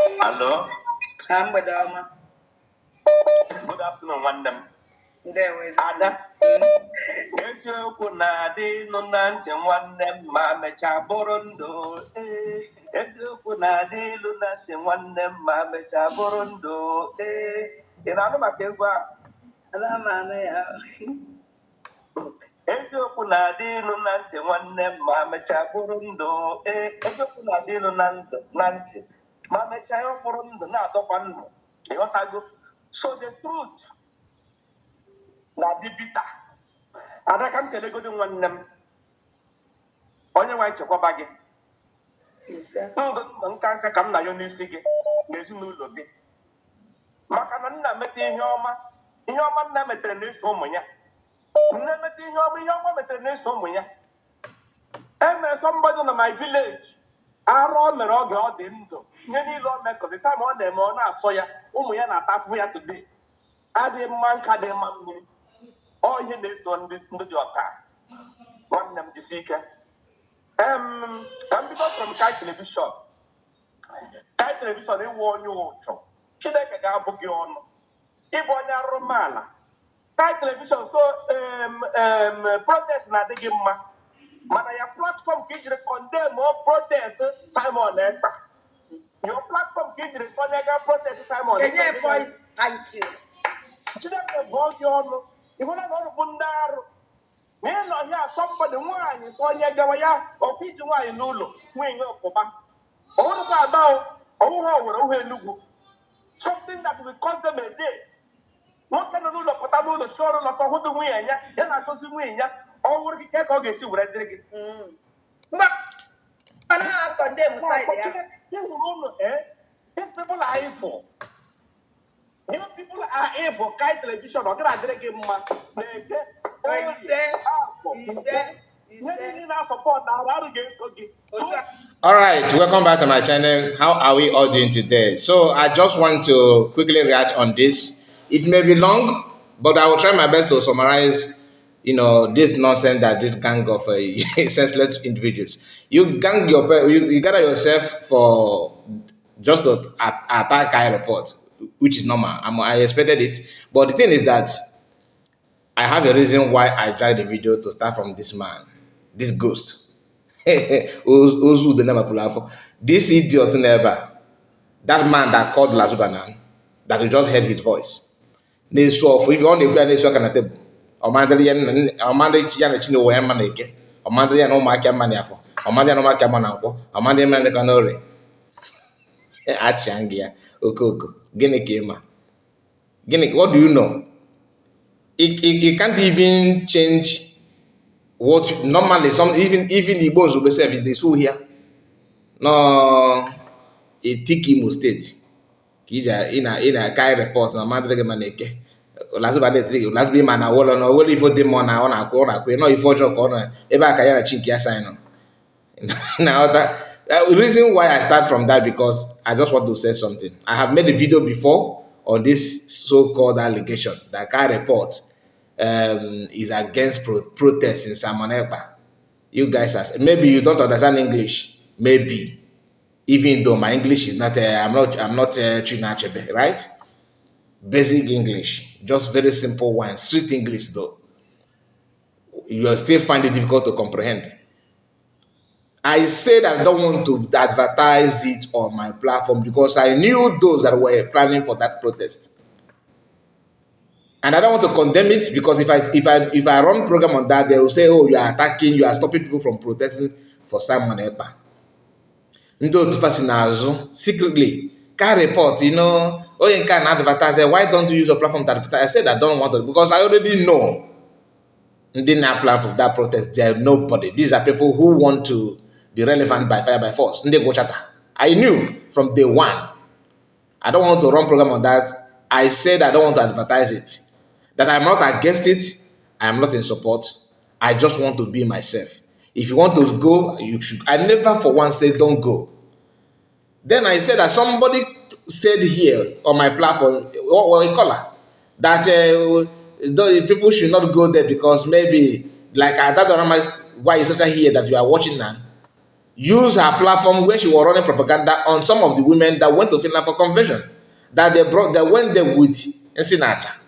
Hello. I'm with Alma. Good afternoon, one them. There was Ada. Eziokwu na-adị nụ na ntị nwanne m ma mechaa bụrụ ndụ. Eziokwu na-adị ilu na ntị nwanne m ma mechaa bụrụ ndụ. Ị na-anụ maka egwu a? Eziokwu na-adị ilu na ntị nwanne m ma mechaa bụrụ ndụ. Eziokwu na-adị ilu na ntị ma mechaa ya bụrụ ndụ na-adọkwa ndụ. Ịghọtago? So the truth na-adị bitter. Ada ka m kelegodi nwanne m onye nwe chekwaba gị ndụ nka nka ka m na ya n'isi gị n'ezinụlọ gị maka na nna meta ihe ọma nna metere na-eso ụmụ ya nne meta ihe ọma metere na-eso ụmụ ya emere somebody na my village arụ o mere oge ọ dị ndụ ihe niile o mekọrọ taa ma ọ na-eme ọ na-asọ ya ụmụ ya na-ata afụ ya today adịghị mma nka dị mma mmiri ọ ihe na-eso ndị dị ọta nwanne m jisi ike ka m bido from Kai Television ịwụ onye ụchụ Chineke ga-abụ gị ọnụ ịbụ onye arụmala Kai Television so protest na-adị gị mma mana ya platform ka ijiri condemn o protest Simon Ekpa your platform ka ijiri sonye ga protest Simon Ekpa thank you. Chineke bụ gị ọnụ ịhụna na ọrụ bụ ndị arụ n'ịnọ ya asọmpadị nwaanyị sọ onye gawa ya ọkwa iji nwaanyị n'ụlọ nwunye ọpụba ọhụrụkwa aba ọhụrụ owere ụhụ Enugwu something that will cost them a day nwoke nọ n'ụlọ pụta n'ụlọ si ọrụ lọta ọhụdụ nwunye ya na-achọzi nwunye ya ọhụrụ gị ka ọ ga-esi were dịrị gị ịhụrụ ụlọ these people are evil. You people are evil. Kai Television, or can I drink him? All right, welcome back to my channel. How are we all doing today? So I just want to quickly react on this. It may be long, but I will try my best to summarize, this nonsense that this gang of senseless individuals. You gather yourself for just to attack Kai report, which is normal. I expected it. But the thing is that I have a reason why I tried the video to start from this man, this ghost. Who's the name of this idiot never. That man that called Lazubanan, that you just heard his voice. If you want to go and can at table, or Mandalay Chino Manake, or Mandalay no Maka Maniafo, or Mandalay no Maka Manako, or Mandalay Manicanore. Achangia, Okoko. Gene, what do you know? It can't even change what normally even the boss will be serving they saw here. No, a tiki state. In a Kai report na madre maneke. Last be man a wall no well if them on a corner, no if you corner, eba kaya chinky sign. Now that reason why I start from that because I just want to say something. I have made a video before on this so-called allegation that Kai report is against protests in Simon Ekpa. You guys maybe you don't understand English, maybe. Even though my English is not, I'm not Chinachebe, right? Basic English, just very simple one, street English though. You still find it difficult to comprehend. I said I don't want to advertise it on my platform because I knew those that were planning for that protest. And I don't want to condemn it because if I run program on that, they will say, oh, you are attacking, you are stopping people from protesting for Simon Ekpa. Secretly, can report, oh, you can advertise. Why don't you use a platform to advertise? I said I don't want to because I already know. Didn't have plan for that protest. There are nobody. These are people who want to be relevant by fire by force. I knew from day one. I don't want to run program on that. I said I don't want to advertise it. That I'm not against it. I am not in support. I just want to be myself. If you want to go, you should. I never for once said don't go. Then I said that somebody said here on my platform, what we call her, that people should not go there because maybe like I don't know why is such a here that you are watching now. use her platform where she was running propaganda on some of the women that went to Finland for conversion. That they went there with Nsinacha.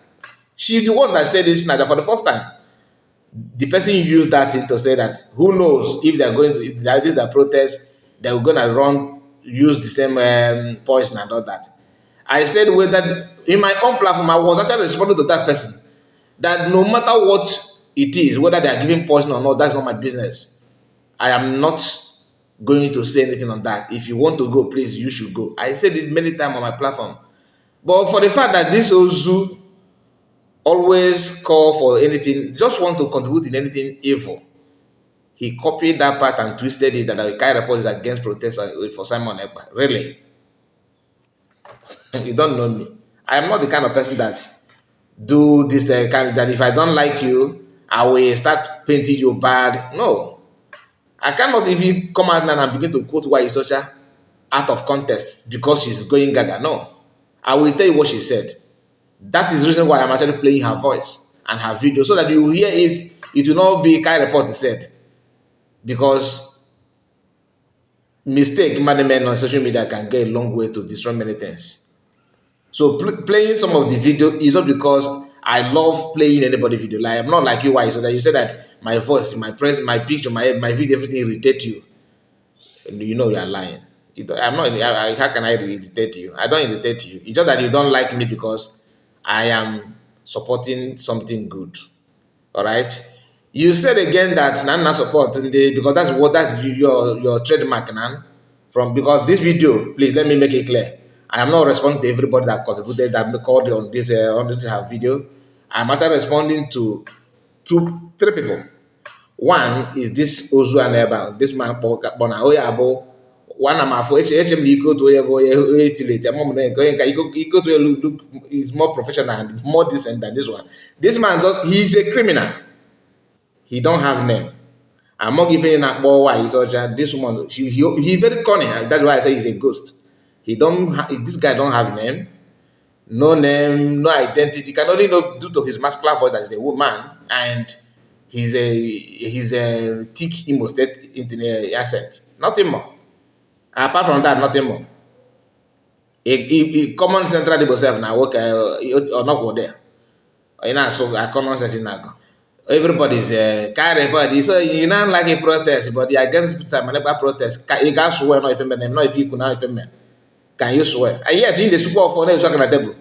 She's the one that said this Nsinacha for the first time. The person used that thing to say that who knows if they're going to, if this is the protest, they're going to use the same poison and all that. I said with that in my own platform, I was actually responding to that person that no matter what it is, whether they are giving poison or not, that's not my business. I am not going to say anything on that. If you want to go, please, you should go. I said it many times on my platform. But for the fact that this Ozu always call for anything, just want to contribute in anything evil, he copied that part and twisted it that the kind report is against protest for Simon Ekpa. Really? You don't know me. I am not the kind of person that do this kind of, that if I don't like you, I will start painting you bad. No. I cannot even come out now and begin to quote Nwayi Ocha out of context because she's going gaga. No. I will tell you what she said. That is the reason why I'm actually playing her voice and her video so that you will hear it. It will not be kind report said. Because mistake management on social media can get a long way to destroy many things. So playing some of the video is not because I love playing anybody video. Like I'm not like you, why? So that you say that my voice, my presence, my picture, my video, everything irritate you. You know you are lying. I'm not. How can I irritate you? I don't irritate you. It's just that you don't like me because I am supporting something good. All right. You said again that Nana support because that's your trademark now. From because this video, please let me make it clear. I am not responding to everybody that contributed that called on this video. I'm actually responding to three people. One is this Ozu and Eba, this man Bona Oyabo. One am afọ HM Iko to utility. Iko to look is more professional and more decent than this one. This man, he's a criminal. He don't have name. I'm not giving that boy why he's Ocha. This one, he very cunning. That's why I say he's a ghost. This guy don't have name, no name, no identity. You can only know due to his masculine voice that he's a woman and he's a thick Imo State accent. Nothing more. Apart from that, nothing more. A common central Igbo self now work or not go there. You know, so I common sense in that. Everybody's carry body. So you not like a protest, but you against some protest. You can swear no if you not if you could not if you can you swear? And yet in the school for next talking at table.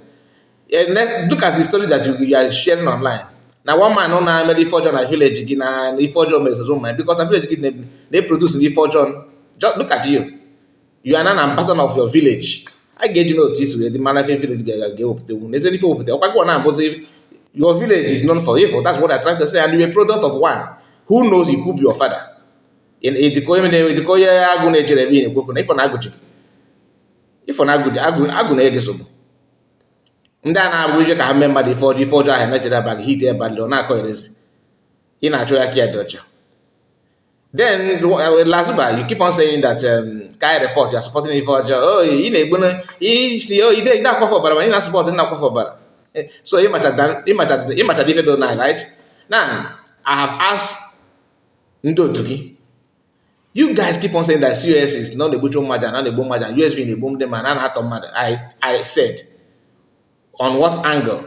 Look at the story that you are sharing online. Now one man on a fortune at village again and the fortune makes his own mind because the village they produce the fortune. Just look at you. You are an ambassador of your village. I get you notice the man of village get up to. There's any for your village is known for evil. That's what I'm trying to say. And you're a product of one. Who knows he could be your father? In the if on agụ na-ege nsogbu ndị a na-abụ ije ka ha mee mmadụ ife ọjọọ ahụ emechara bag hit ya badly ọ na-akọ erezi ị na-achọ ya ka ya dị ọcha. Then last you keep on saying that Kai report you are supporting ife ọjọọ ị na-egbu na ị na-akwafe ọbara ma ị na-asụpọtụ na-akwafe ọbara. So ịmachara ife dị na right now. I have asked ndị otu gị. You guys keep on saying that COS is not the butcher matter, not the boom matter, USB in the boom the man, and atom matter. I said, on what angle?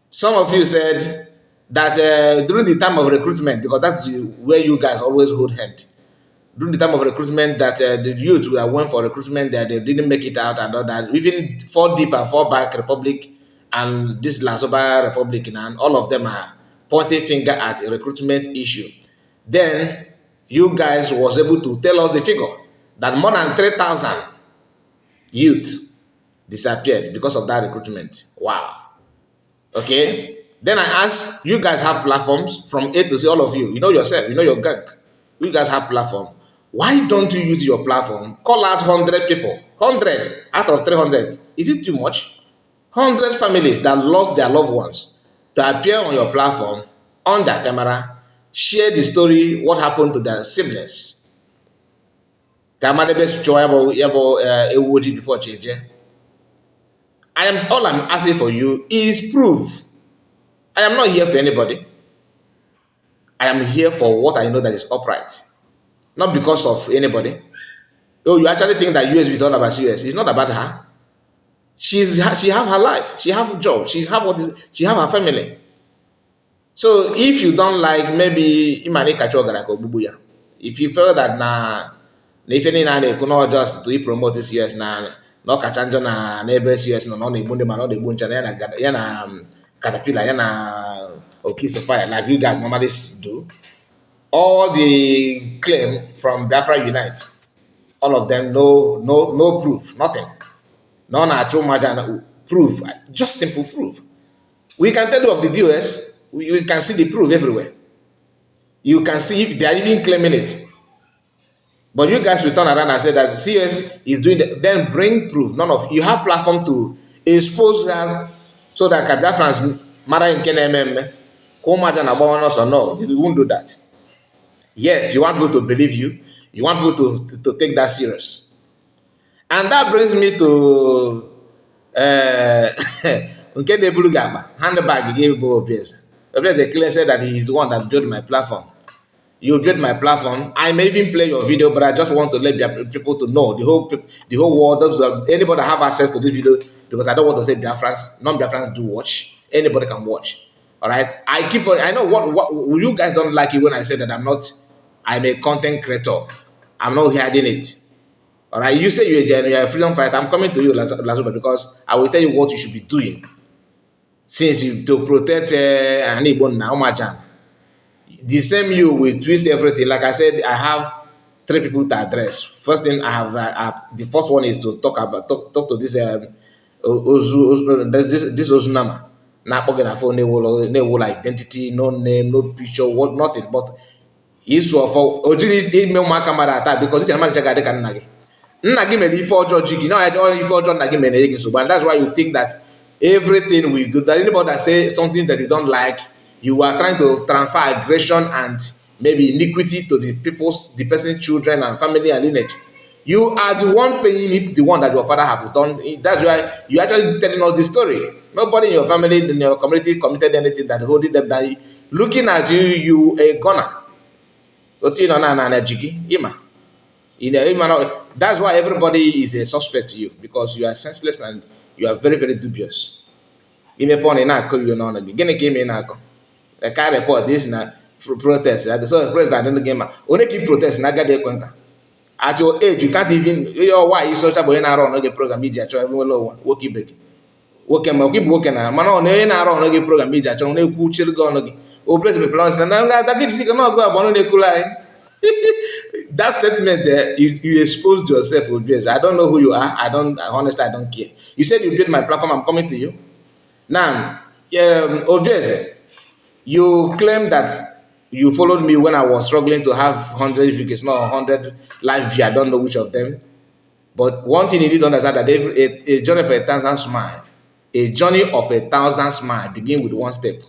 Some of you said that during the time of recruitment, because that's where you guys always hold hand. During the time of recruitment, that the youth that went for recruitment, that they didn't make it out and all that, even fall deep and fall back Republic and this Lasoba Republic, and all of them are pointing finger at a recruitment issue. Then you guys was able to tell us the figure that more than 3,000 youth disappeared because of that recruitment. Wow. Okay. Then I asked, you guys have platforms from A to Z, all of you. You know yourself, you know your gang. You guys have platform. Why don't you use your platform? Call out 100 people. 100 out of 300. Is it too much? 100 families that lost their loved ones to appear on your platform, on their camera, share the story, what happened to their siblings. Before change. All I'm asking for you is proof. I am not here for anybody. I am here for what I know that is upright. not because of anybody. Oh, you actually think that USB is all about US? It's not about her. She have her life. She have a job. She have her family. So if you don't like, maybe imani kachogara ko bubu ya. If you feel that na ife niile a na-ekwu na just to promote CS na ọkacha njọ na ebe CS nọ na ọ na-egbu ndị ma na ọ na-egbu ncha na ya na Caterpillar ya na Okis Fire like you guys normally do. All the claim from Biafra Unite, all of them no proof, nothing. No na-achụ maja na proof, just simple proof. We can tell you of the DOS, we can see the proof everywhere. You can see if they are even claiming it. But you guys will turn around and say that CS is doing that, then bring proof. None of you have platform to expose that so that Biafrans matter in KNMM, Komajan about us or no, you won't do that. Yet you want people to believe you, you want people to take that serious. And that brings me to okay, the blue gamba handbag he gave Bob Pierce. The clear said that he is the one that built my platform. You build my platform. I may even play your video, but I just want to let people to know the whole world. Anybody have access to this video because I don't want to say Biafrans, non-Biafrans do watch. Anybody can watch. All right. I know what you guys don't like it when I say that I'm a content creator. I'm not hiding it. All right. You say you're a freedom fighter. I'm coming to you, Lazuba, because I will tell you what you should be doing. Since you to protect Anibon Naumajan. The same you will twist everything. Like I said, I have 3 people to address. First thing I have the first one is to talk to this this Ozunama. Not talking a phone, no identity, no name, no picture, what nothing. But issue of originally email my camera attack because it's a man check can nagi. Nagi me before George, you know, I don't before John Nagi me so, but that's why you think that everything we good. That anybody that say something that you don't like. You are trying to transfer aggression and maybe iniquity to the person's children and family and lineage. You are the one paying if the one that your father have done. That's why you actually telling us the story. Nobody in your family, in your community committed anything that holding them down. Looking at you, you a gunner. That's why everybody is a suspect to you because you are senseless and you are very, very dubious. I can't report this na protest. So president don't game. Only keep protest na gade kwenka. At your age, you can't even why you social boy na run no program media cho every low one. Work back. Work keep working na. Man on na run no program media cho na ku chill go no. O president be plans na that kid stick no go abon no kulai. That statement there, you exposed yourself, obvious. I don't know who you are. Honestly, I don't care. You said you built my platform. I'm coming to you. Now, obvious. You claim that you followed me when I was struggling to have 100 views, not 100 live views. I don't know which of them. But one thing you need to understand that a journey of 1,000 smiles, a journey of 1,000 smiles begin with one step.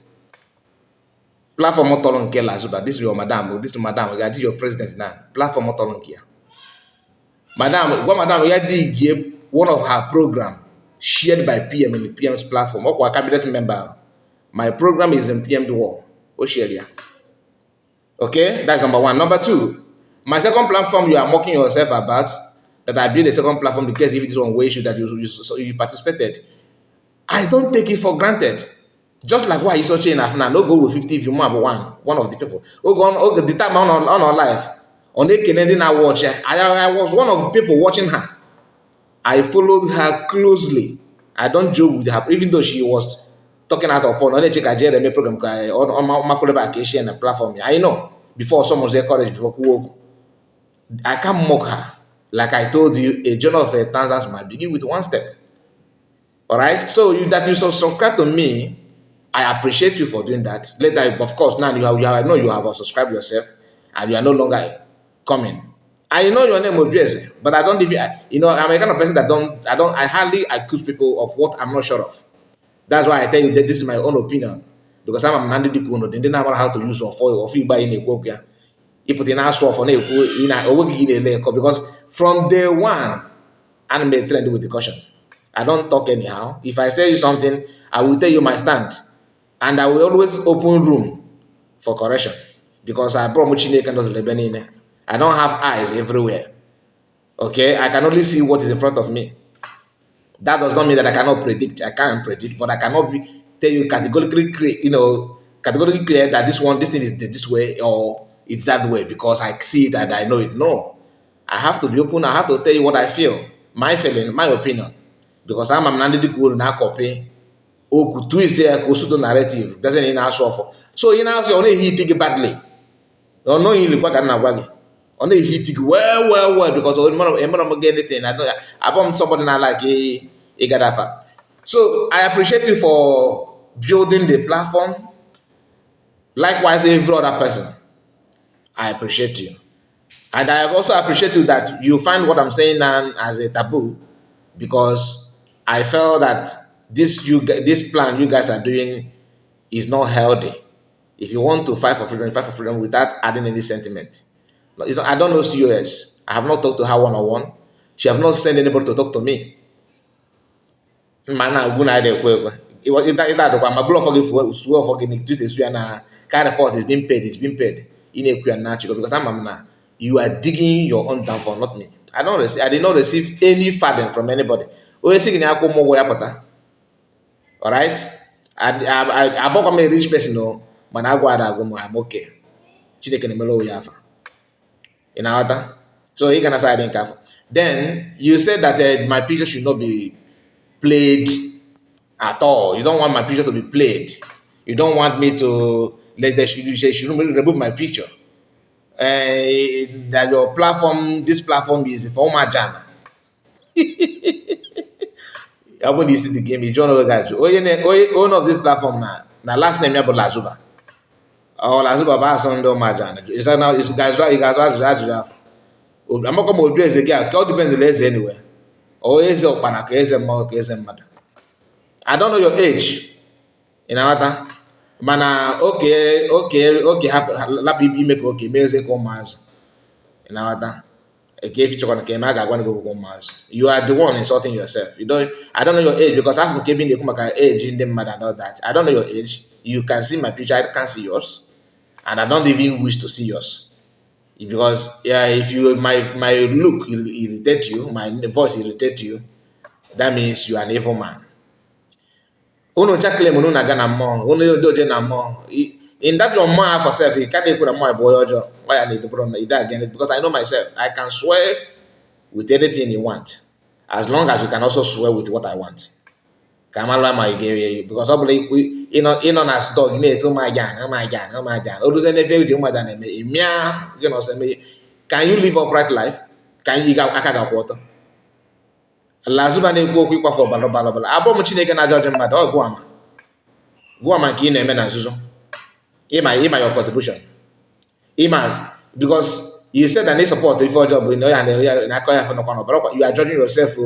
Platform Motolon Kela Zuba. This is your madam. This is madam. This is your president now. Platform Motolon Kia. Madam, what madam we had one of her program shared by PM in the PM's platform. Or cabinet member. My program is in PM the wall. Okay, that's number 1. Number 2, my second platform you are mocking yourself about that I built a second platform because if it is one way issue that you participated. I don't take it for granted. Just like why you saw chain after no go with 50 view more one of the people. The time on our life on the Canadian I watch. I was one of the people watching her. I followed her closely. I don't joke with her, even though she was talking out of phone. Only check a JRM program on my collaboration and platform. I know before someone's encouraged before I can't mock her. Like I told you, a journey of 1,000 smiles begin with one step. All right. So that you subscribe to me, I appreciate you for doing that. Later, of course, now I know you have subscribed yourself and you are no longer coming. I know your name Obieze, but I don't even, I'm a kind of person that I hardly accuse people of what I'm not sure of. That's why I tell you that this is my own opinion. Because I'm a Nandi Kuno, they didn't know how to use or feel by in a work. You put in a soft on a because from day one, I'm a trend with the caution. I don't talk anyhow. If I say you something, I will tell you my stand. And I will always open room for correction. Because I brought much in I don't have eyes everywhere. Okay, I can only see what is in front of me. That does not mean that I cannot predict. I can't predict, but I cannot tell you categorically clear, categorically clear that this thing is this way or it's that way because I see it and I know it. No, I have to be open. I have to tell you what I feel, my feeling, my opinion, because I'm an Andy Guru now copy. O could twist there, could narrative doesn't in our offer. So in our only he take it badly. Or no, you look like an awagi. Only he take well because I'm get anything. I bump somebody now like a Gaddafi. So I appreciate you for building the platform. Likewise, every other person. I appreciate you. And I also appreciate you that you find what I'm saying now as a taboo because I felt that this plan you guys are doing is not healthy. If you want to fight for freedom, fight for freedom without adding any sentiment. No, it's not, I don't know COS. I have not talked to her one-on-one. She have not sent anybody to talk to me. Mana guna ide kwe. Ita dokwa ma blow for give swear for give to say swear na car report is being paid, it's being paid. In a queer natural because I'm na you are digging your own downfall, not me. I did not receive any funding from anybody. We see in Akumo Wayapata. All right. I bought a rich person, no, but I'm okay. Chineke na-emelo ya afa. In Awata. So he can aside in Kafa. Then you said that my picture should not be played at all. You don't want my picture to be played. You don't want me to should remove my picture. That your platform, this platform is for Majana. I want to see the game. You don't know guys. One of this platform now last name Yabo Lazuba. Or Lazuba Basondo Majana. It's now it's guys right. I'm not going to do it again. It depends anywhere. Or is it Panaka, is it more, is it mother? I don't know your age. In Awata. Mana, okay, lapi make okay, music or Mars. In Awata. A gave you on came, I want to go Mars. You are the one insulting yourself. I don't know your age because I've been keeping the age in the mother and all that. I don't know your age. You can see my picture, I can't see yours. And I don't even wish to see yours. Because if my look irritate you, my voice irritate you, that means you are an evil man. Unu chakle munu na gana mo, unu doje na mo. In that your man for self, you can't put a more boy ojo. Why I need to put on that again? It's because I know myself. I can swear with anything you want, as long as you can also swear with what I want. Kamala my game because I believe in on a dog in it. Oh my god, oh my god, oh my god. All those NFL you mother me, you know, say me. Can you live upright life? Can you go akaga water? Lazuba na ekwu okwu ịkwafu ọbara ọbara ọbara abụọ m Chineke na-ajọjọ mmadụ ọ gụọ ma nke ị na-eme na nzuzo ịma your contribution ịma because you said that they support ife ọjọọ bụ na aka ya afọ nọkwa n'ọbara you are judging yourself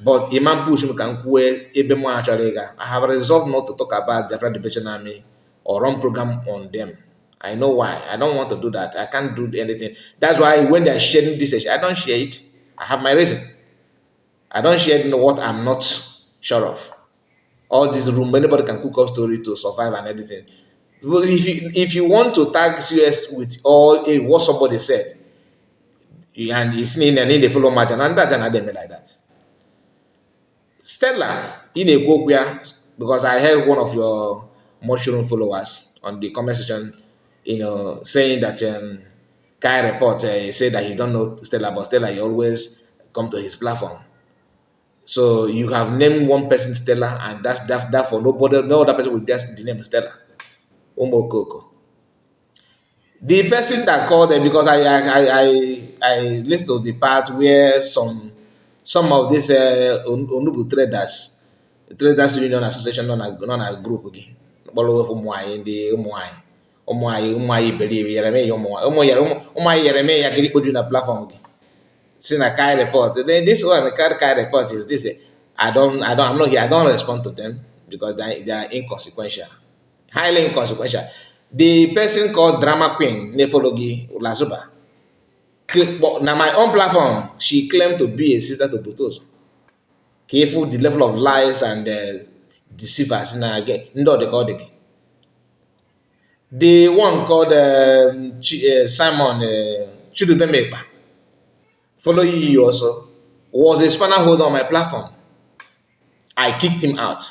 but imam push m ka m kwue ebe m achọrọ ịga I have resolved not to talk about Biafra Liberation Army or run program on them. I know why. I don't want to do that. I can't do anything. That's why when they are sharing this, I don't share it. I have my reason. I don't share what I'm not sure of. All this room, anybody can cook up story to survive and everything. Because if you want to tag CS with all what somebody said, and it's in and they follow margin, and that and like that. Stella, in a quote because I heard one of your mushroom followers on the comment section, saying that Kai report said that he don't know Stella, but Stella he always come to his platform. So you have named one person Stella, and that for nobody, no other person will just the name Stella. Omokoko. The person that called them because I listened to the part where some of these Onubu traders union association non a group again. Follow from Nwayi the Nwayi believe Yereme Nwayi Yereme ya giri poju na platform again. See na Kai report. Then this one the Kai report is this. I'm not here. I don't respond to them because they are inconsequential, highly inconsequential. The person called Drama Queen Nefologi Lazuba. Now my own platform, she claimed to be a sister to Butozo. Careful the level of lies and deceivers. Now again, no, they called again. The one called Simon Chidubemepa, following you also, was a spanner holder on my platform. I kicked him out.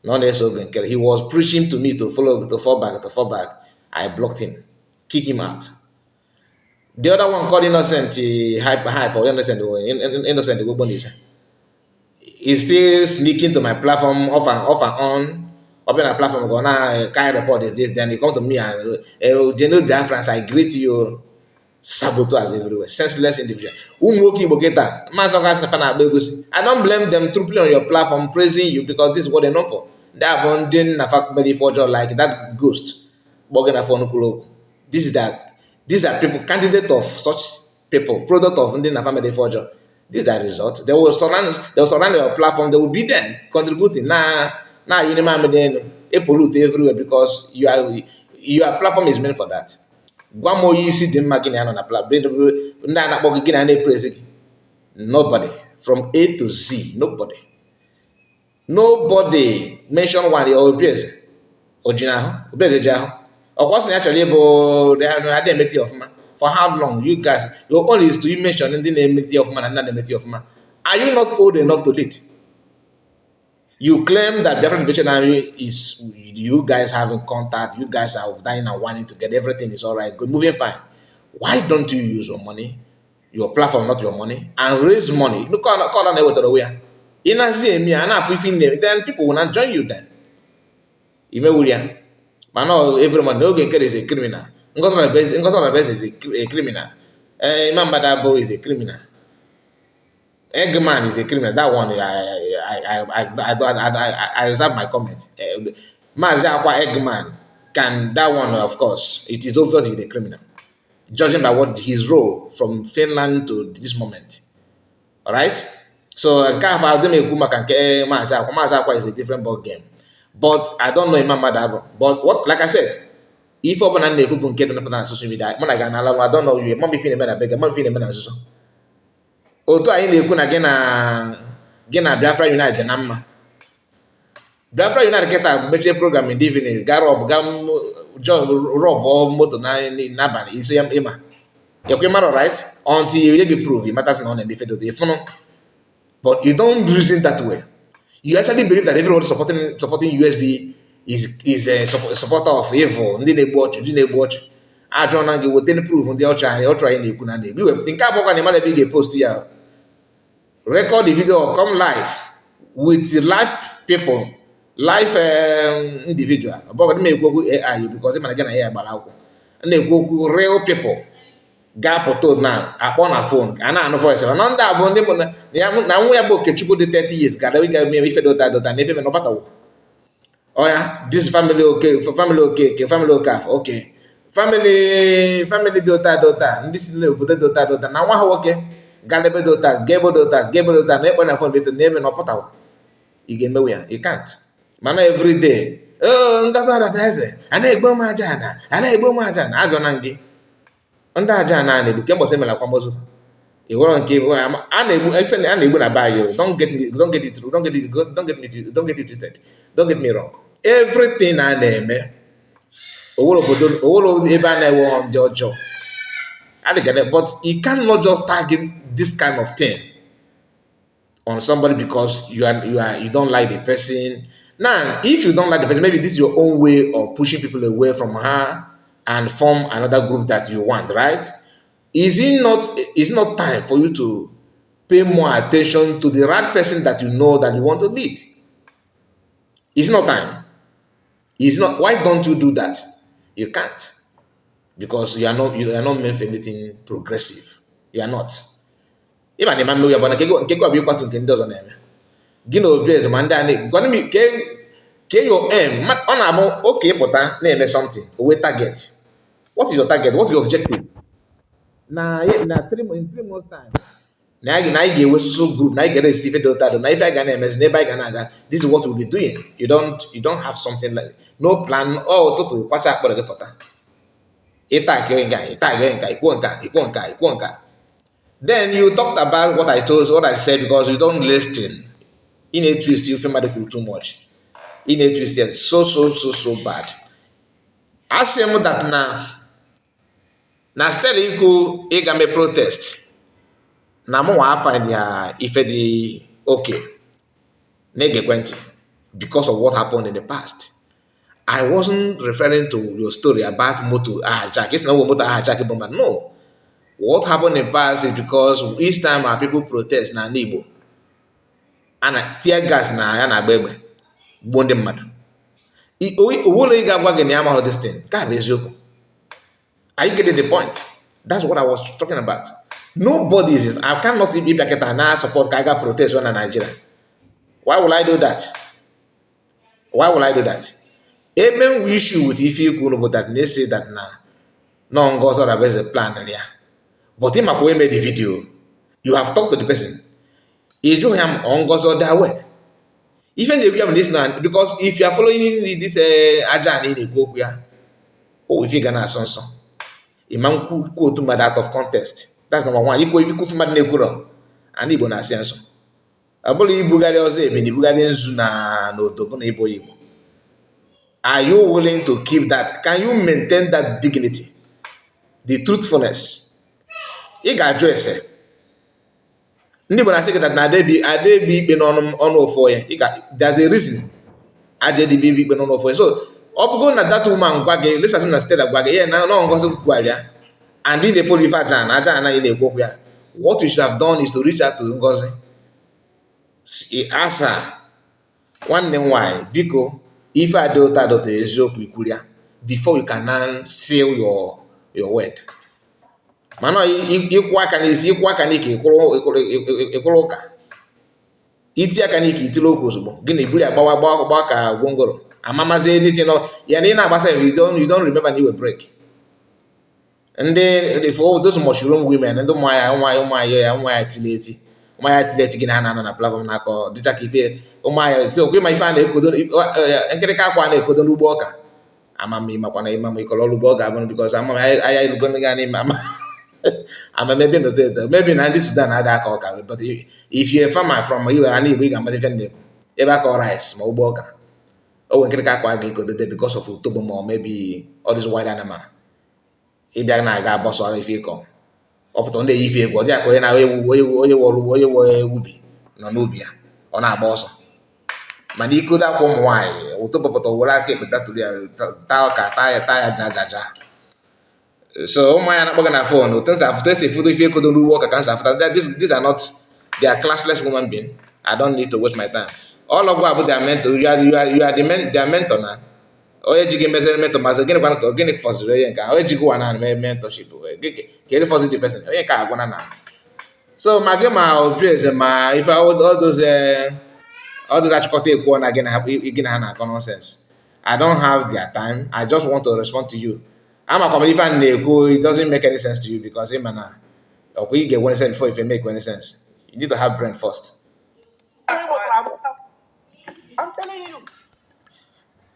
Not so he was preaching to me to follow, to fall back, to fall back. I blocked him, kick him out. The other one called innocent, hype or innocent, is still sneaking to my platform off and on. Open a platform, go now, kind report is this, then he come to me and General Biafrans, I greet you. Saboteurs everywhere, senseless individual. I don't blame them trooping on your platform, praising you because this is what they're known for. They are bonding a family for job like that ghost. This is that these are people, candidate of such people, product of Indian family for job. This is the result. They will surround your platform, they will be there contributing. Now you pollute everywhere because your platform is meant for that. Gwa m onye isi dị mma gị na ya nọ na ndị a na-akpọ gị na na-eprezi gị. Nobody from A to Z, nobody mention one Obieze ojina ahụ Obieze ji ahụ ọkwa sị na ya chọrọ ịbụ adị emeti ọfụma. For how long? You guys, your own is to mention ndị na-emeti ọfụma na ndị na-emeti ọfụma. Are you not old enough to lead? You claim that Biafran Liberation Army is you guys having contact, you guys are dying and wanting to get everything is all right, good, moving fine. Why don't you use your money, your platform, not your money, and raise money? Look, call on the way. In a me and then people will not join you then. You may William. But no, everyone no is a criminal. Ngozi best is a criminal. Imam Badabo is a criminal. Eggman is a criminal. That one, I reserve my comment. Mazi Akwa Eggman can, that one, of course, it is obvious he's a criminal, judging by what his role from Finland to this moment. All right? So, Mazi Akwa is a different ball game. But I don't know Imam Madabo. But what, like I said, if open and they could on social media, I don't know you. Mommy feeling better, beg, mommy feeling better. Otu anyị na-ekwu na gị na Biafra United na mma. Biafra United kịta mechie program in the evening ga rọb moto n'abalị isi ya ịma. Ekwe mara right until you get proof it matters na ọ na-eme fedo dey. But you don't reason that way. You actually believe that everyone supporting USB is a supporter of evil. Ndị na-egbu ọchụ. Ajọ na gị wetene proof ndị ọchụ anyị na-ekwu na na-egbu. Nke abụọ na mmadụ ebe ị ga-post ya. Record the video or come live with live people, live individual. About me go AI because I'm gonna hear about and they go real people. Gap or now upon a phone and I know voice. And on that one, now we are about the 30 years. Got we got me if you don't and if you know oh yeah, this family okay, for family okay, family okay, okay. Family daughter, this is little daughter. Now what okay? Galebe dota, Gable dota, never na phone with the name and opota. You get me you can't. Mana every day. Oh, ngasa pese. Ana egbo majana. Azonangi. Onda ajana ne buke mo se mela kwambo so. E won nke ana egbo na buy you. Don't get it twisted. Don't get me wrong. Everything I name owolo ebe na ewo jojo. But you cannot just target this kind of thing on somebody because you don't like the person. Now, if you don't like the person, maybe this is your own way of pushing people away from her and form another group that you want, right? Is it not time for you to pay more attention to the right person that you know that you want to lead? It's not time. It's not. Why don't you do that? You can't. Because you are not meant for anything progressive. You are not. Even the man know you are nke kwa bi kwatu nke ndị ọzọ na-eme. Gị na Obieze ma ndị a na me ke your aim. Ọ na-abụ okay pụta na-eme something. Owe target. What is your target? What is your objective? Na 3 months time. Na anyị ga-ewe social group, na anyị ga-receive data, na ife anyị ga na-emezi n'ebe anyị ga na-aga. This is what we'll be doing. You don't have something like no plan. Oh, tupu kwacha akpọrọ gị pụta. Then you talked about what I said because you don't listen. In a twist, you feel too much. In a twist, so bad. I say that now. na spell ikwu ịga mee protest na mụ nwa find ya ife dị okay na-ege ekwentị because of what happened in the past. I wasn't referring to your story about motor jack. It's not what motor jack, but no. What happened in the past is because each time our people protest na Igbo and tear gas na ya na agba egbe gbuo ndị mmadụ. Owolo ị ga-agwa gị na ya mahụ this thing ka bụ eziokwu. Are you getting the point? That's what I was talking about. Nobody is. I cannot be back at na support ka I got protest on Nigeria. Why will I do that? Why will I do that? Even we issue with if you could that they say that no goes or there's a plan there. But him we made the video. You have talked to the person. You show him on goes or that way. Even if you have listened, because if you are following this agenda in the go oh, if you're gonna son. Imam quote to out of context. That's number one. You could find Nekuro and Ibo na senso. I believe Bugari also in the Bugari Zuna no Topon Ibo. Are you willing to keep that? Can you maintain that dignity? The truthfulness? You got address. Ndị na say that na dey be ikpe n'ọnụ ofo ya. There's a reason. Aje dị be ikpe n'ọnụ ofo ya. So, ọ bụgo na that woman gwa gị, let's assume na Stella gwa gị, na ngozi gwara ya. And in the follow if aja na anaghị na-ekwu ya. What you should have done is to reach out to Ngozi. Ask her, nwanne m nwanyị, biko, ife adota eziokwu ikwuru ya before you can now seal your word. Mana ikwu aka n'ike ịkwụrụ ụka. Iti aka n'ike itile okwu ozugbo. Gị na ibuli agbawa ka gwongoro. Amamazi anything no. Ya na ị na-agbasa you don't remember na iwe break. Ndị for those mushroom women ndị ụmụaya tileti gị na platform na-akọ dịcha ka ife ụmụaya si okwe ma ife a na-ekodo nkịrịka akwa na-ekodo n'ugbo ọka amami makwa na imam ịkọrọ ọrụ ugbo ọ ga-abụ because amam aya ilugo ndị ga n'ime maybe no maybe na ndị Sudan na-ada aka ọka but if you're a farmer from iwe ana Igbo ị ga-amata ife na-ekwu ebe akọ rice ma ugbo ọka o nwere nkịrịka akwa ga-ekodode because of utobo ma maybe all this wild animal ịbịa na-aga bọsọ ife ịkọ ọpụta ndị ife egwu ọ dị aka onye onye ubi nọ n'ubi ya ọ na-agba ọsọ mana ikodo akwa ụmụ nwaanyị ụtụpụta were aka ekpe datụrụ ya taa ọka taa ya jajaja so ụmụ nwaanyị na-akpọ gị na fon otu esi efoto ife ekodo n'ugbo ọka ka nsa afụta these are not they are classless woman being. I don't need to waste my time. All of what their mentor you are their mentor na onye ji gị mezere mentor mazị gịnị fọziri onye nke onye ji gị wana mee mentorship ka fọzi the person onye ka agwana na so ma gị ma obi eze ma ife all those achịkọta ekwu na gị na ha na-akọ nonsense. I don't have their time. I just want to respond to you. Amakwa ife a na-ekwu it doesn't make any sense to you because ịma na ọkwa ị ga-enwe sense before if make any sense. You need to have brain first. I'm telling you.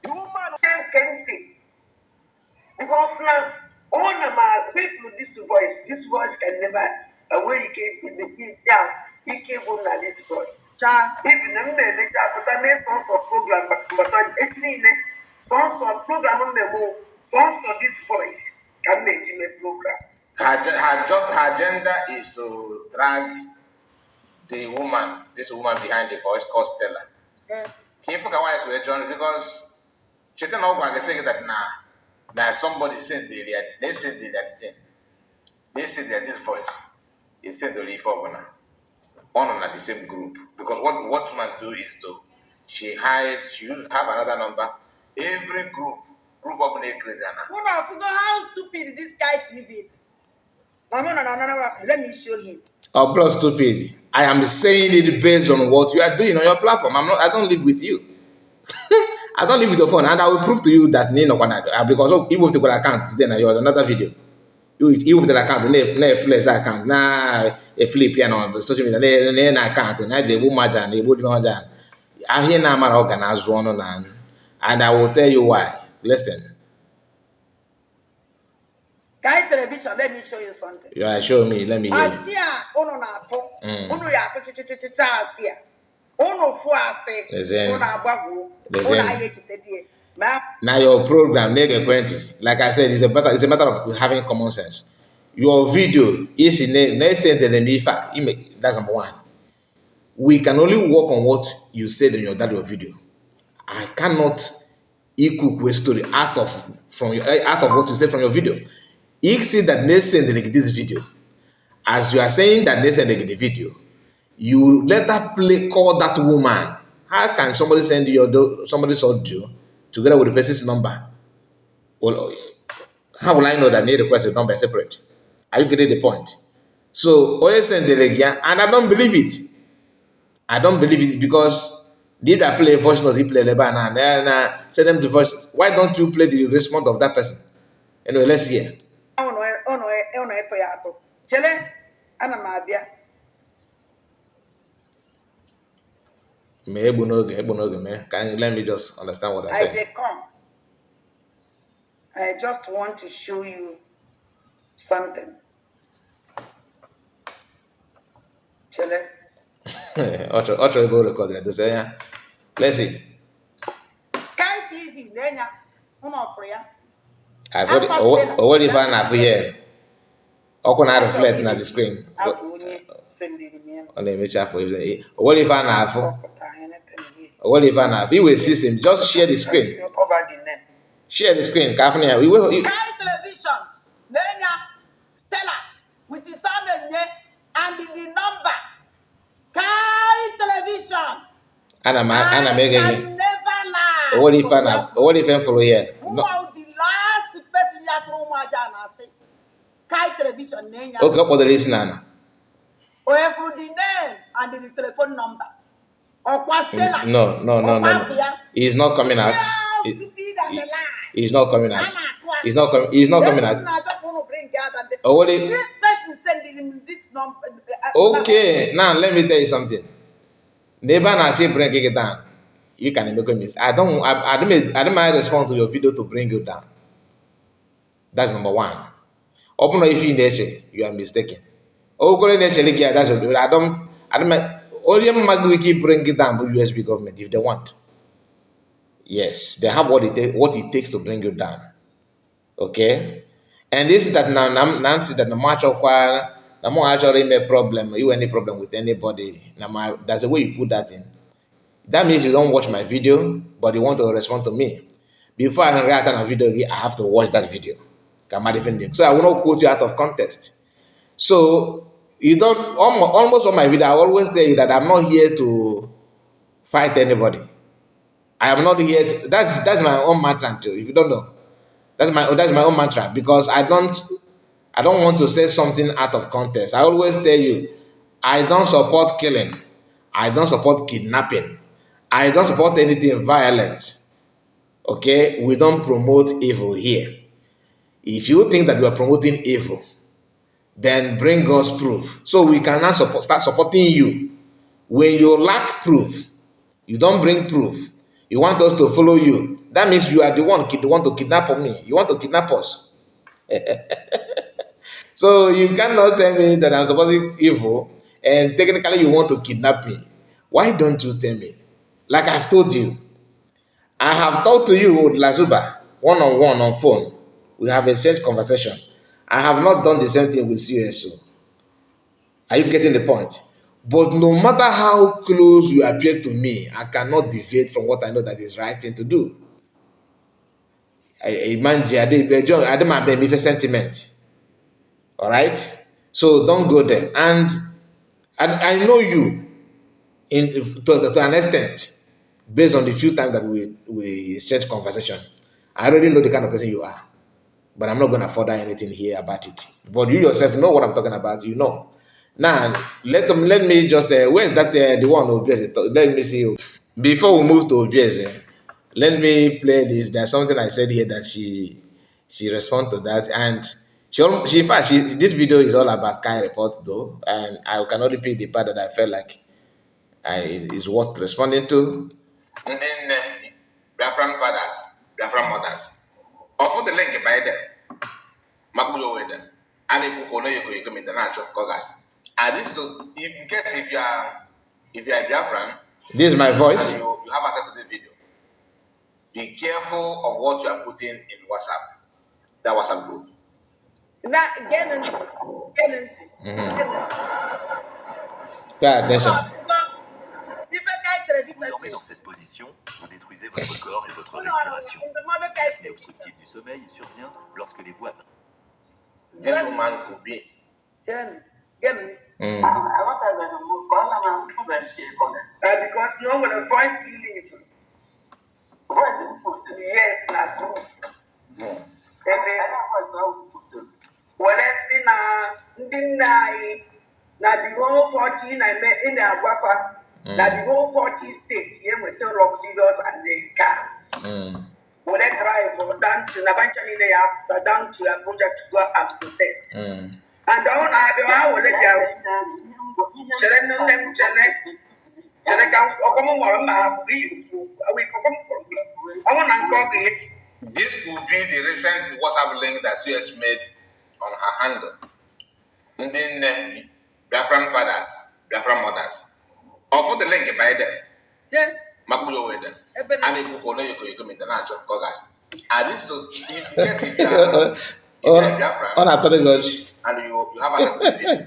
You man because now all of my wait for this voice can never away you can down. He came home na this voice. Even the men but I made sons of program but actually sons of program on the move sons of this voice can make him a program. Her agenda is to drag this woman behind the voice called Stella. Can you forget why I said John? Because she didn't know what say that now somebody said they said that thing. They said that this voice is said to leave over now. One on the same group. Because what woman do is to she have another number. Every group of naked. I forgot how stupid this guy is. No, let me show him. Oh, plus stupid. I am saying it based on what you are doing on your platform. I don't live with you. I don't live with your phone, and I will prove to you that because you have to go account today. Now you have another video. You have the account, na flex account, na a flip piano, social media, na account, na the woman, the woman. I'm here now, my organized one on, and I will tell you why. Listen. Guy television, let me show you something. Yeah, show me. Let me hear. Asia, ono na to, ono ya to Asia, ono fu ase, ono abago, ono ayetite. Now your program, like I said, it's a matter of having common sense. your video is in a that's number one. We can only work on what you said in your video. I cannot equal story out of what you said from your video. If see that they send this video, as you are saying that they send the video, you let her call that woman. How can somebody send you somebody's audio together with the person's number? Well, how will I know that they request a number separate? Are you getting the point? So always send the regia, and I don't believe it. I don't believe it because did I play a voice note, he play Lebanon, and then send them the voice. Why don't you play the response of that person? Anyway, let's hear. Let me just understand what I said. I just want to show you something. Ocha go record it. Say, yeah. Let's see. Kai TV, Nenya, what if I have here? How can I reflect on the screen? Let me check for you. What if I have? What if I have? You will system. Just share the screen. Share the screen. Kai television, Nenya, Stella, with his son and the number. Kai television. Anna never lie. What if I follow here? No. The last person you throw my jana say. Kai television Nenya. Okay, what the listener? Or through the name and the telephone number. Or Stella. No. He's not coming out. He's not coming out. He's not coming out. Oh, what if this person sending him this number? Okay, now let me tell you something. Never actually bring it down. You can make a mistake. I don't mind respond to your video to bring you down. That's number one. Open if you nature, you are mistaken. Open nature, that's what I don't only Magwiki bring it down, but USB government if they want. Yes, they have what it takes to bring you down. Okay? And this is that now Nancy that the match of choir, the more actually any problem, any problem with anybody. Now that's the way you put that in. That means you don't watch my video, but you want to respond to me. Before I can react on a video, I have to watch that video. So I will not quote you out of context. So you don't almost on my video, I always tell you that I'm not here to fight anybody. I am not here to, that's my own mantra too. If you don't know, that's my own mantra because I don't want to say something out of context. I always tell you, I don't support killing. I don't support kidnapping. I don't support anything violent. Okay? We don't promote evil here. If you think that we are promoting evil, then bring us proof. So we cannot start supporting you. When you lack proof, you don't bring proof. You want us to follow you. That means you are the one who want to kidnap me. You want to kidnap us. So you cannot tell me that I'm supporting evil and technically you want to kidnap me. Why don't you tell me? Like I've told you, I have talked to you with Lazuba, one-on-one on phone. We have exchanged conversation. I have not done the same thing with CSO. Are you getting the point? But no matter how close you appear to me, I cannot deviate from what I know that is right thing to do. I don't sentiment. All right? So don't go there. And I know you to an extent based on the few times that we exchange conversation. I already know the kind of person you are. But I'm not going to further anything here about it. But you yourself know what I'm talking about. You know. Now, let me just, where's that, the one who plays it? Let me see. Before we move to Obieze, let me play this. There's something I said here that she responded to that. And in fact, this video is all about Kai reports though. And I cannot repeat the part that I felt like is worth responding to. And then Biafran fathers, Biafran mothers. Offer the link by them. Mabuyo weather. And if you know you commit the natural cogas. And this to in case if you are Biafran, this is my voice. And you have access to this video. Be careful of what you are putting in WhatsApp. That WhatsApp group. Pay attention. Si vous dormez dans cette position, vous détruisez votre corps et votre respiration. L'apnée obstructive du sommeil survient lorsque les voies... This woman could be. Because no one voice he live. Yes, na true. Well, see na ndị nna anyị na the whole 40 na in the Agwafa, na the whole 40 states here with the luxurious and the cars. When I drive down to Nabanchani, down to Abuja to go and protest. And down I will let go. This could be the recent WhatsApp link that she has made on her handle. And then Biafran fathers, Biafran mothers. Or for the link by them. Yeah. Makuyo with them. And you could know you come international Kogas. And this to if you are Biafran On a and you have a certificate.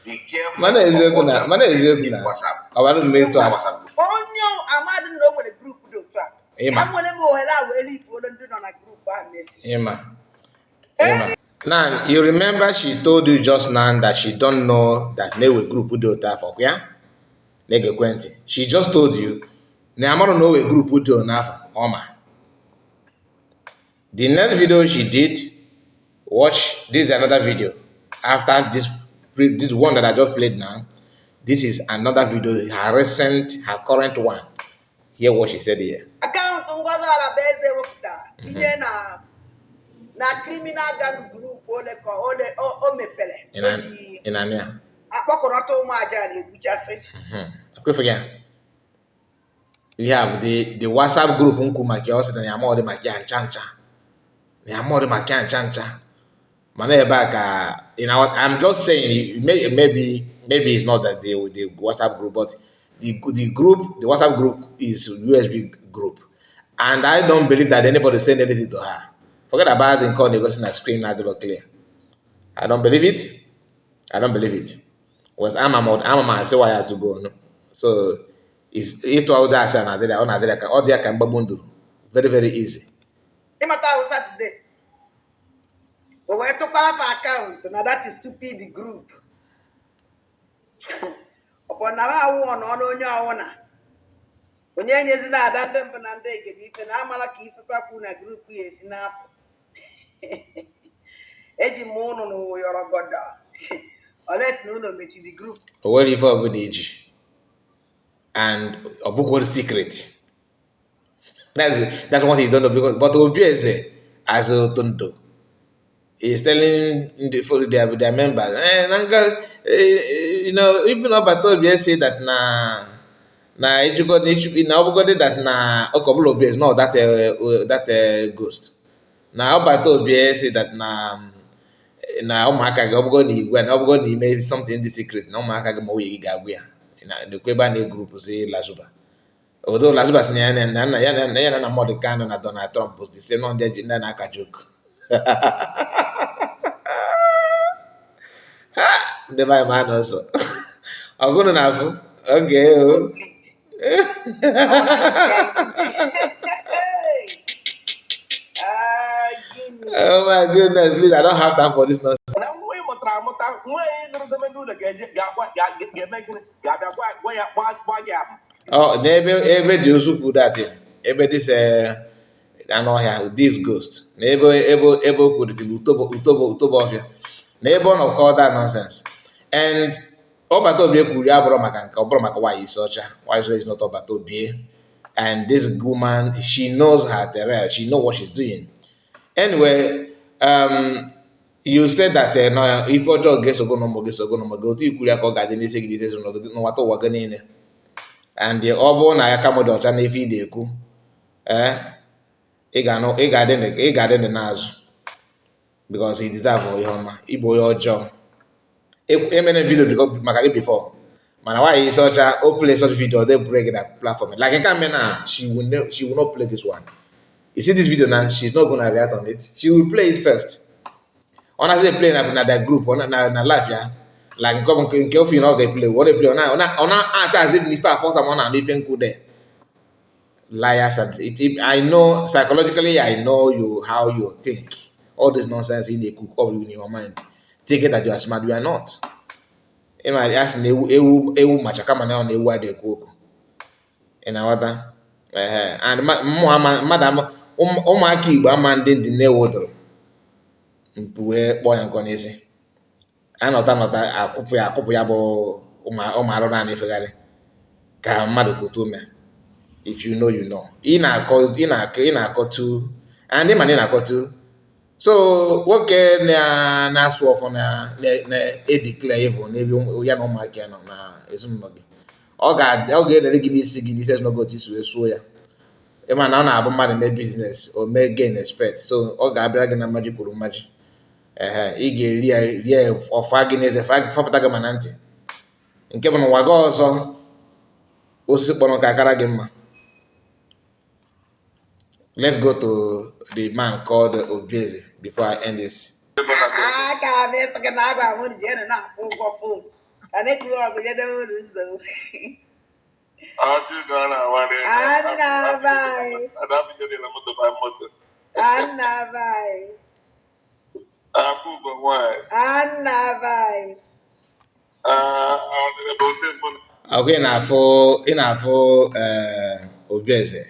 Be careful. Mana is open. WhatsApp. I want to make to us. Onyo amadu no with a group do twa. Ema. Now you remember she told you just now that she don't know that Newe group would do that for ya. Nege Quenti. She just told you. Na amaro know a group would do na Oma. The next video she did, watch this is another video. After this one that I just played now, this is another video, her recent, her current one. Hear what she said here. Account ngwazala beze wopta. Tinye na criminal gang group ole o mepele. Inania. Akpokoroto ụmụ aja na-egbuchasị. Okay, forget. We have the WhatsApp group Nkumaki also na yamode maki anchancha. Na yamode maki anchancha. Mana back you know what I'm just saying maybe it's not that the WhatsApp group, but the WhatsApp group is USB group. And I don't believe that anybody sent anything to her. Forget about the call negotiation and screen not clear. I don't believe it. Was I'm a say why I have to go. No? So it's it all that and all there can babundu. Very, very easy. Imata was Saturday. But when to call for account, now that is stupid the group. Upon now one on your owner. When you're using that and they get if an amalaki if a group is snap. Eji mono no you're a god. Unless no meet the group. Well, if I would age and a book was secret. That's what he don't know because but obviously as a tonto. He's telling their members, you know, even up at all, say that na you got that na a couple of years, no, that ghost. Now, up at all, say that na umaka go ni when up go ni make something in the secret. Na umaka go mo yi gagwe. Na the kweba na group say Lazuba. Although Lazuba na more the kind na Donald Trump was the same on the na aka joke. The my man also. I'm gonna have okay. Oh my goodness, please! I don't have time for this nonsense. Oh, ebe dị usuku that ebe this anọ ọhịa this ghost na ebe o kwuru utobo ọfịa na ebe ọ nọ call that nonsense and ọbata obie kwuru ya bụrụ maka nke ọ bụrụ maka Nwayi isi ọcha Nwayi isi is not ọbata obie and this woman she knows her terrain, she know what she's doing anyway. You said that no, if ọjọọ ga-eso go otu ikwuru ya ka ọ ga-adị n'isi gị n'isi n'ụwata ụwa gị niile and ọ bụrụ na ya ka mmadụ ọcha n'ife ị na-ekwu ị ga-adị ndụ n'azụ because he deserve ihe ọma ịbụ onye ọjọọ emere video maka gị before mana Nwayi isi ọcha o play such video they break that platform like nke ame na she will not play this one. You see this video now, she's not gonna react on it. She will play it first. Honestly, play na that group, na life, yeah. Like come nke ofi na oge play, what they play, ona act as if if I force someone and even go there. Liars, and I know psychologically, I know you how you think. All this nonsense in the cook up in your mind. Think it that you are smart, you are not. You might ask me, ewu machaka mana on ewu ade cook. In our and madam, ụmụaka Igbo ama ndị ndị na-ewodoro mpu wee kpọọ ya nkọ n'isi. Anọta akụpụ ya bụ ụmụ arụ na efegharị ka mmadụ kotu ume. If you know, you know. Ị na-akọtu and ịma na ị na-akọtu. So nwoke na-asụ ọfọ na-edeclare evil n'ebe ya na ụmụaka nọ na ezinụlọ gị. Ọ ga-edere gị n'isi n'oge otu isi wee suo ya. Ịma na ọ na-abụ mmadụ mee biznes o mee gain expect, so ọ ga-abịara gị na mmaji kwuru mmaji. Ị ga-eri rie ọfa gị n'eze fọpụta gị ma na ntị. Nke bụ na ụwa gị ọzọ osisi kpọrọ nke akara gị mma. Let's go to the man called Obieze before I end this. Okay, na-afụ Obieze.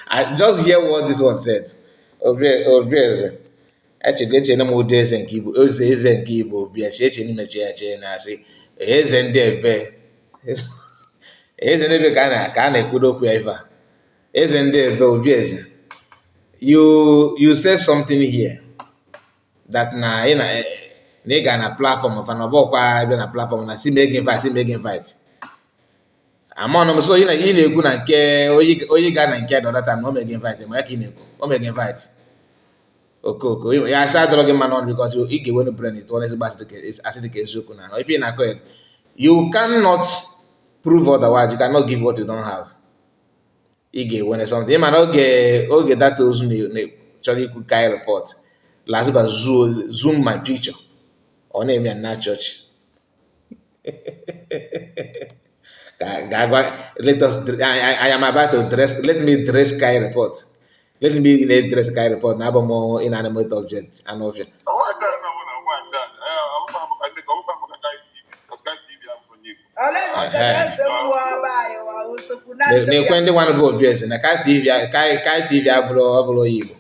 I just hear what this one said. Obieze. Eche na m eze nke Igbo, eze nke Igbo bịa cheche n'imechi ya chee na-asị eze ndị ebe. Eze ndị ebe ka a na-ekwudo okwu ya ife a. Eze ndị ebe Obieze. You say something here that na ị ga na platform of an ọbọkwa ebe na platform na si make invite. Among so ị na-ekwu na nke onye ga na nke the time na o mege invite ma ya ka ị na-ekwu o mege invite. Okoko ya asa adọrọ gị mma n'ọnụ because ị ga-enwe brain it honestly asị dị ka eziokwu na if ị na-akọ it, you cannot prove otherwise, you cannot give what you don't have. Ị ga-enwe something. Ịma na oge data ozu chọrọ ikwu kai report last ba zoom my picture ọ na-eme na church. I am about to let me dress Kai report. Let me dress Kai report. Now, more inanimate object and object. The one about Obieze. Na Kai TV abro Igbo.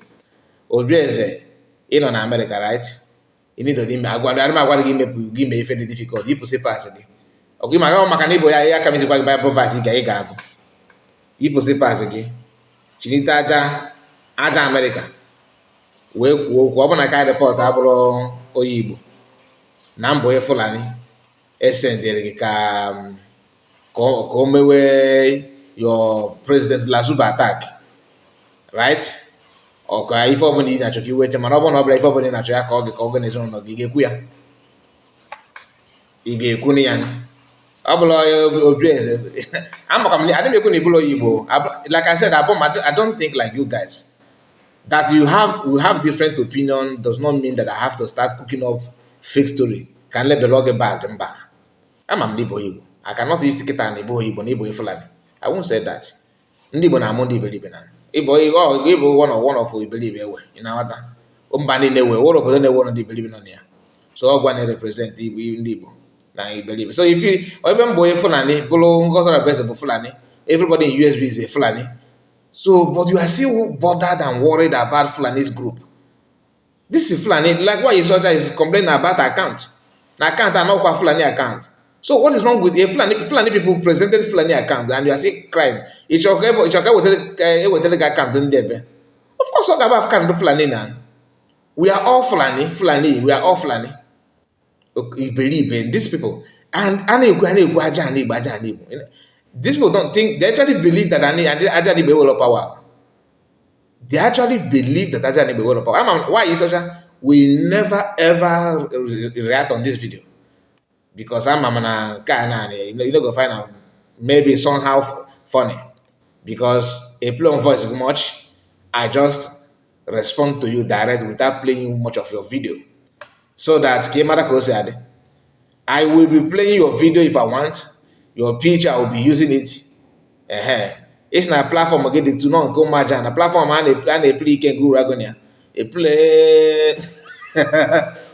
Obieze, in on America, right? You need to give me. I want to give me very difficult. You put it pass again. Okay, maka na ibo ya ka mizikwa Bible verse ga ị ga-agụ. Iposi pass gị. Chinite aja America. Wee kwuo okwu ọ bụ na ka report abụrụ onye Igbo. Na mbọ Fulani esendere gị ka o mewe your president Lazuba attack. Right? Ọ ka ife ọbụla ị na-achọ ka iwete mana ọ bụ na ọ bụla ife ọbụla ị na-achọ ya ka ọ ga n'ezinụlọ gị ga-ekwu ya. Ị ga-ekwu na ya. Obieze. I didn't make Igbo. Like I said, I don't think like you guys. That you have different opinion does not mean that I have to start cooking up fake story. Can let the log bad and back. I'm Igbo. I cannot use Kita and Igbo Fulani. I won't say that. Igbo na Mundi believe na. Igbo one of we believe in our other. Umbani newe. All of them want to believe on here. So I'm going to represent Igbo. I believe. So if you even boy Fulani, Bolo Ngosa best of Fulani, everybody in USB is a Fulani. So, but you are still bothered and worried about Fulani's group. This is Fulani, like why Ocha is complaining about account. Now account are not quite Fulani account. So what is wrong with a Fulani people presented Fulani account and you are still crying? It's okay with the account in there. Of course, talk about account Fulani now. We are all Fulani, we are all Fulani. You believe in these people, and these people don't think, they actually believe that Ajani will power. They actually believe that Ajani will power. Why is Ocha? We never ever react on this video because I'm gonna you go find out maybe somehow funny because a play on voice much. I just respond to you direct without playing much of your video. So that I will be playing your video if I want. Your picture, I will be using it. It's not a platform again to not go much and a platform and a play can go ragonia. A play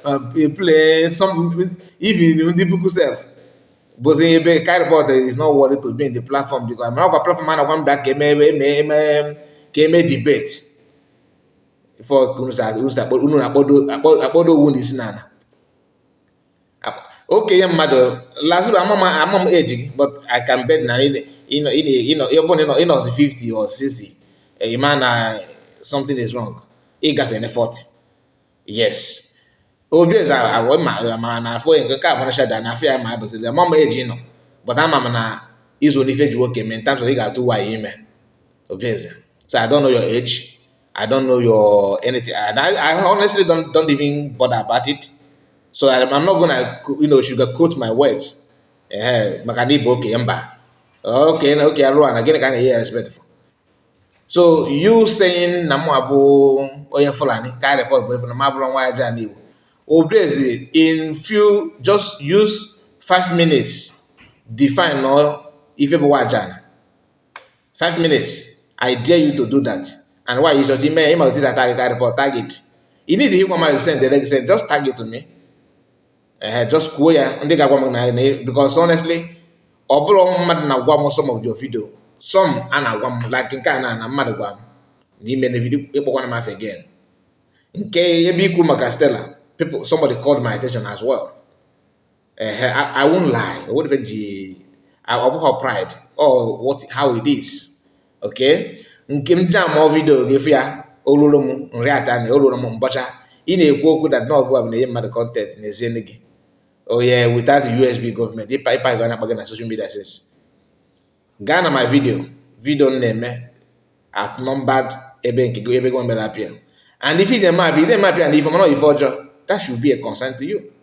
a play some even the book self. But the kind reporter is not worthy to be in the platform because I'm not a platform man. I want back came a debate for Kunusa but Unu Abodo wound is nana. Okay, mother. Last I'm on age, but I can bet now. You're 50 or 60. A man, something is wrong. He got 40. Yes. Obvious, I want my man for a car when I shut down. I fear my but the mom age, but I'm is only fetch working in terms of he got 2 YM. Obvious. So I don't know your age. I don't know your anything. And I honestly don't even bother about it. So I'm not gonna sugarcoat my words. Makanibo okay, mba. Okay, Aruan again kind of hear respectful. So you saying namu abu oya fulani kind report boy from Mabulon Wajani. Obviously, in few just use 5 minutes. Define or if you wajan. 5 minutes. I dare you to do that. And why is your email target report target? You need the human send the leg send just target to me. Just kwuo ya ndị ga-agwa m na because honestly ọ bụrụ mmadụ na-agwa m some of your video some a na-agwa m like nke a na mmadụ gwa m n'ime na video ịkpọkwana m afọ again nke ebe ikwu maka Stella somebody called my attention as well. I won't lie what even ọ bụghị pride or how it is okay nke m jam video ga-efu ya olulu m nri ata na olulu m mbọcha ị na-ekwu okwu that na ọgụ a bụ na-enye mmadụ content n'ezie gị. Oh yeah, without the USB government, if I gonna on social media says Ghana my video name at numbered ebe go appear. And if it might be and if I'm not that should be a concern to you.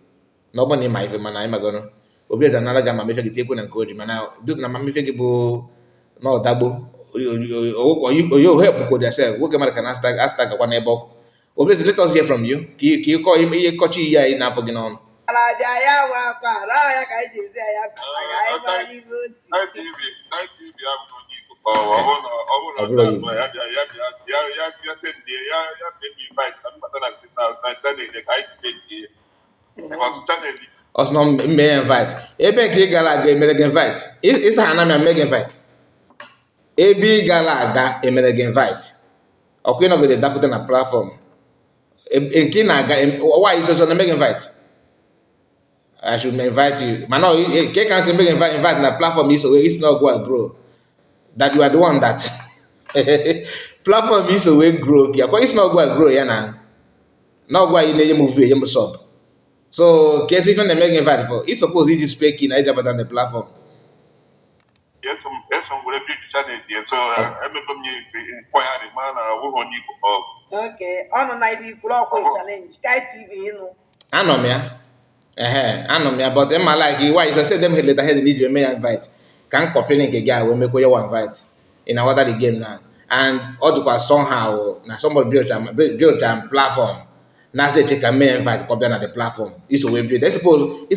Nobody my if man I'm gonna obvious another gamma me fake take and coach man now do na me fake bo no dabo you help code yourself what can hashtag one ebook. Obviously let us hear from you. Ki call him a coach ya in apogin. Osno me invite. Ebe nke gara aga emere gị invite. Isa ha na me make invite. Ebe gara aga emere gị invite. Okwe no go dey dapụta na platform. Nke na aga why is so na make invite? I should invite you. Man, no, can't say make invite in the platform is away. It's not go and grow. That you are the one that platform is away grow. It's not go and grow, yeah, now. Not go in a movie, you sub. So, can't even make invite for. It's supposed to speak in Asia, but on the platform. Yes, some will be channel here. So, I remember me inquiring, man, who on you. Okay, on an IV challenge. Sky TV, you know. I know me. I know me about them. I like you. Why is I said them later head need you may invite. Can't copy a guy when make you invite in our the game now. And all to somehow now somebody build a platform. Now they take a may invite copy on the platform. It's a way build. It's